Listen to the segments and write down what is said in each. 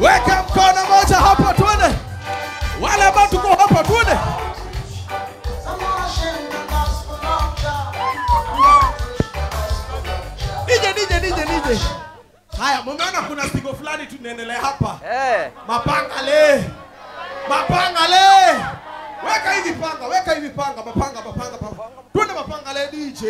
Weka mkono moja hapo tuende. Wale ambao tuko hapa tuende. DJ DJ DJ DJ. Haya, mumeona kuna sigo fulani tunaendelea hapa. Mapanga le. Mapanga le. Weka hivi panga, weka hivi panga, mapanga, mapanga, mapanga. Tuende mapanga le DJ.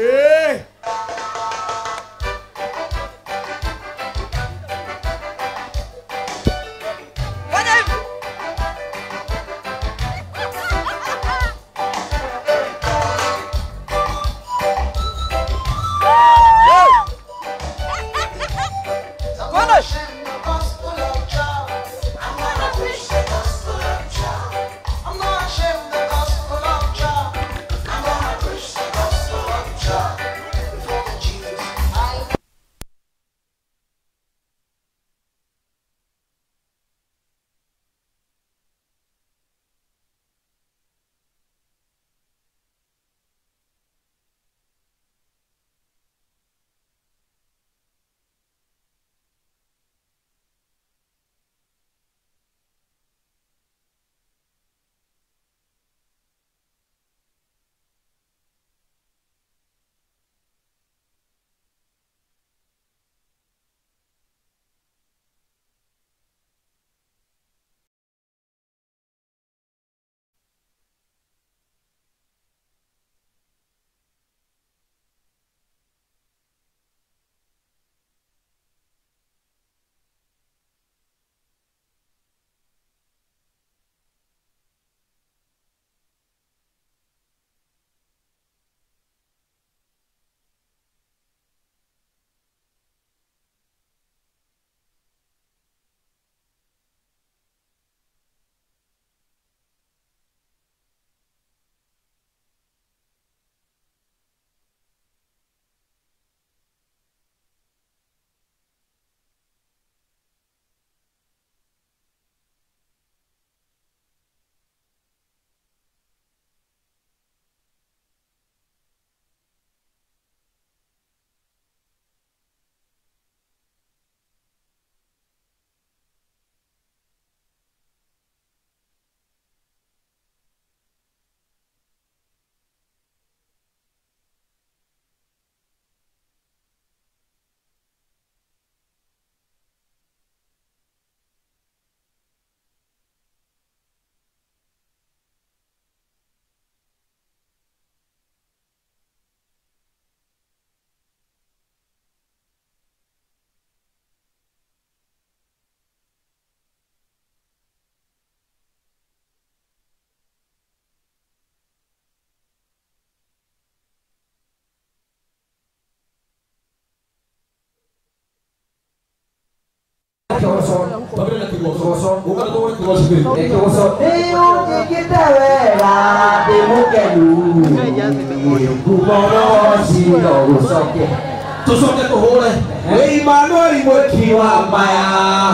Tucoke tuhure Emmanuel mweki wa maya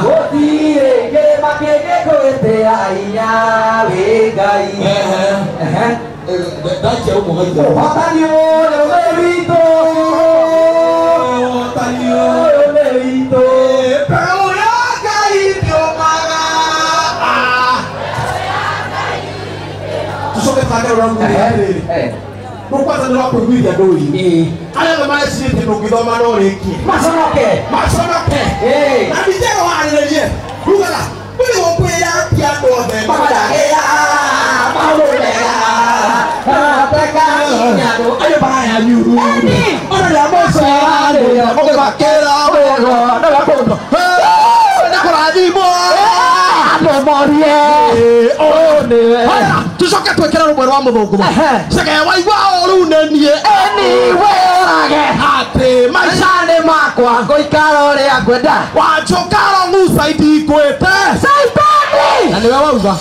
gutire kirima kingi kũgitĩra hinya wĩ Ngai. Ndakia ũguo gaitho. Ũhotani ũyũ nĩ witũ, ũhotani ũyũ nĩ witũ, mbeũ ya Ngai ndĩũmaga. Tucoke twange rũrũ rĩrĩ. Kwanza nĩ rwakũiguithia ndũi arĩa othe marecirĩtie ndũngĩthoma no rĩkie maconoke maconoke na ndijega warĩrĩrie rugaga kwĩ gũkwĩra ti andũ othe magaragĩra maũndũ mega marateka nyandũ ayũ baya nyuru ona rĩa mũcemanĩria mũgĩmakĩra wega na kũndũ na kũrathimwo andũ morie ũyũ nĩwe. Tucoke twĩkĩre rũmwe rwa mũthũngũ ceke waigua ũru nĩ niĩ ĩni wĩrage atĩ maica-inĩ makwa ngũikara ũrĩa ngwenda wanjũkaro nguca indikwĩte caitani na nĩwe wauga.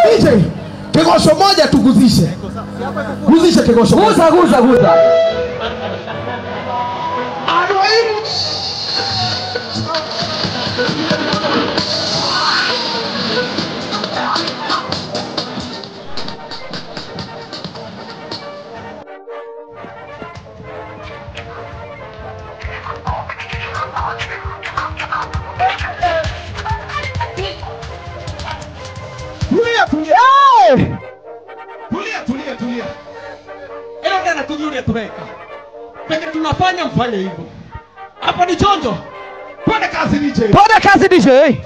DJ kigosho moja tuguzishe guzishe kigosho guza guza guza mbele tujue uria tureka. Peke tunafanya mfanye hivyo. Hapa ni chonjo. Twende kazi DJ. Twende kazi DJ. 1 2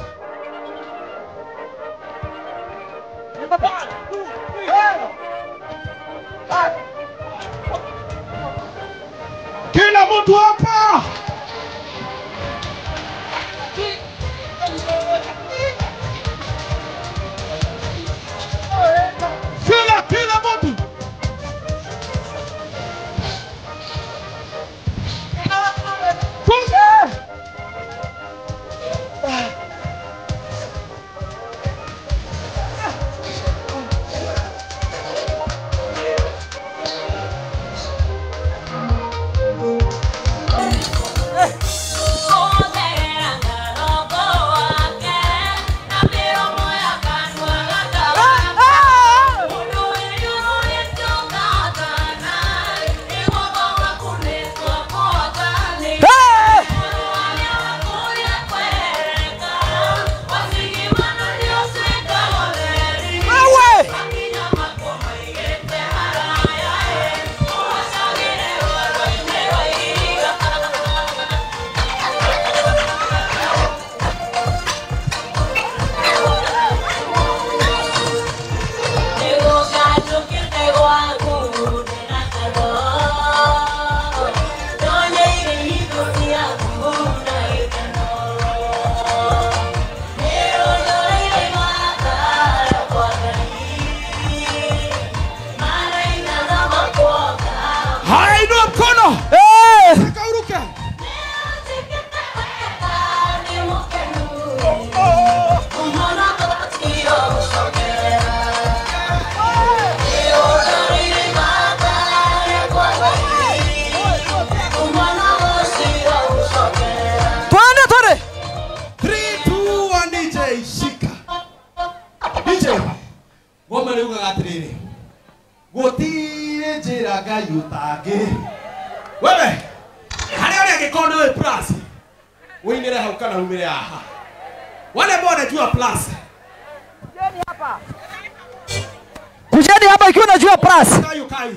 3. Kila mtu hapa. Kila mtu. Wewe haria uria angikorwo nĩ plus uinire hau kana umire haha. Wale ambao wanajua plus, kujeni hapa, kujeni hapa ikiwa unajua plus. Kai kai.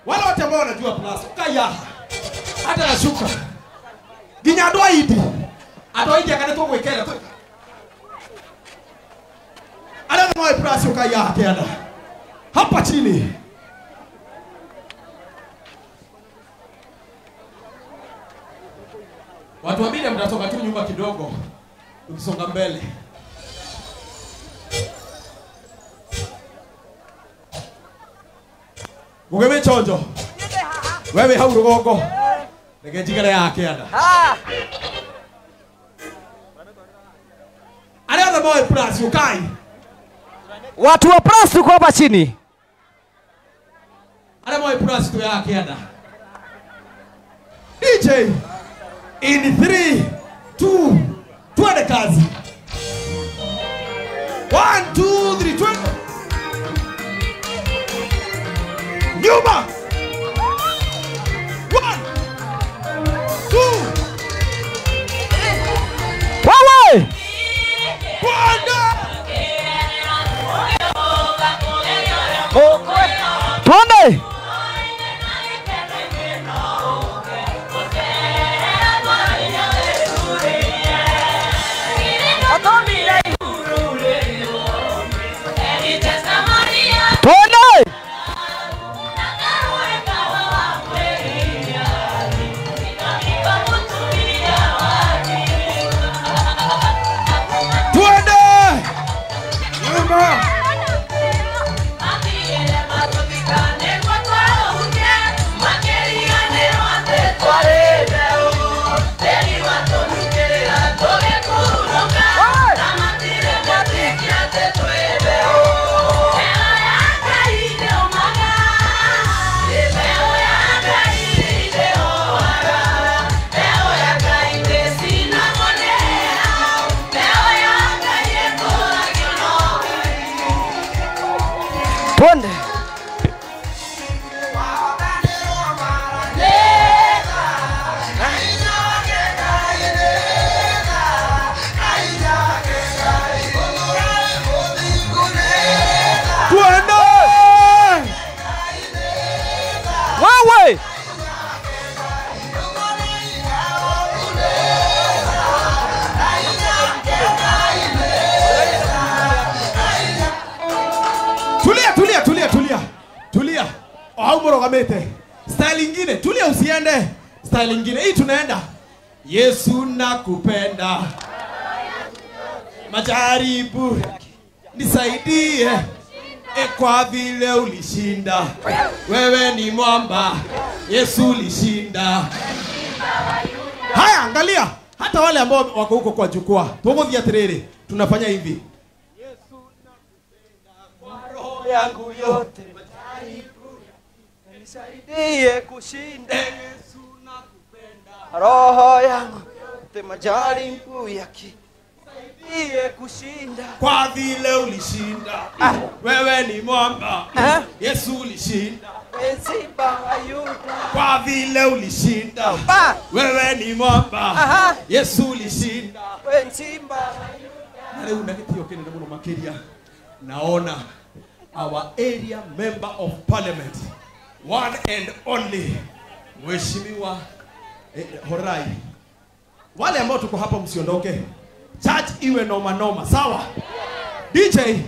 Wale wote ambao wanajua plus, kai haha. Hata nashuka nginya andu aindi, andu aindi akane tugwikera aria moe plus ukai haha kianda hapa chini. Watu wabili mtatoka tu nyuma kidogo ukisonga mbele. Ugeme chonjo. Wewe hau rugongo. Reke njigare yake anda. Aria othe moe plus ukai. Watu wa plus tuko hapa chini. Aria moe plus tu yake anda. DJ in 3 2 twende kazi. 1 2 3 twende. Nyuma. 1 2. Wewe. Twende. Twende. Twende. Nyuma. Twende. Twende. Wewe. Hey! Tulia, tulia, tulia, tulia. Tulia. Au morogamete. Style ingine. Tulia usiende. Style ingine. Hii tunaenda. Yesu nakupenda. Majaribu nisaidie. Kwa vile ulishinda. Wewe ni mwamba. Yesu ulishinda. Haya, angalia. Hata wale ambao wako huko kwa jukwaa. Tugothia tiriri. Tunafanya hivi. Yesu nakupenda kwa roho yangu yote. Majaribu nisaidie kushinda. Yesu nakupenda. Roho yangu yote majaribu yaki nisaidie kushinda. Kwa vile ulishinda. Wewe ni mwamba. Yesu ulishinda. Kwa vile ulishinda. Wewe ni mwamba. Yesu ulishinda. Na leo unakitio kene muno makiria. Naona our area member of parliament, one and only Mheshimiwa Horai. Wale ambao tuko hapa msiondoke. Church iwe noma noma, sawa? DJ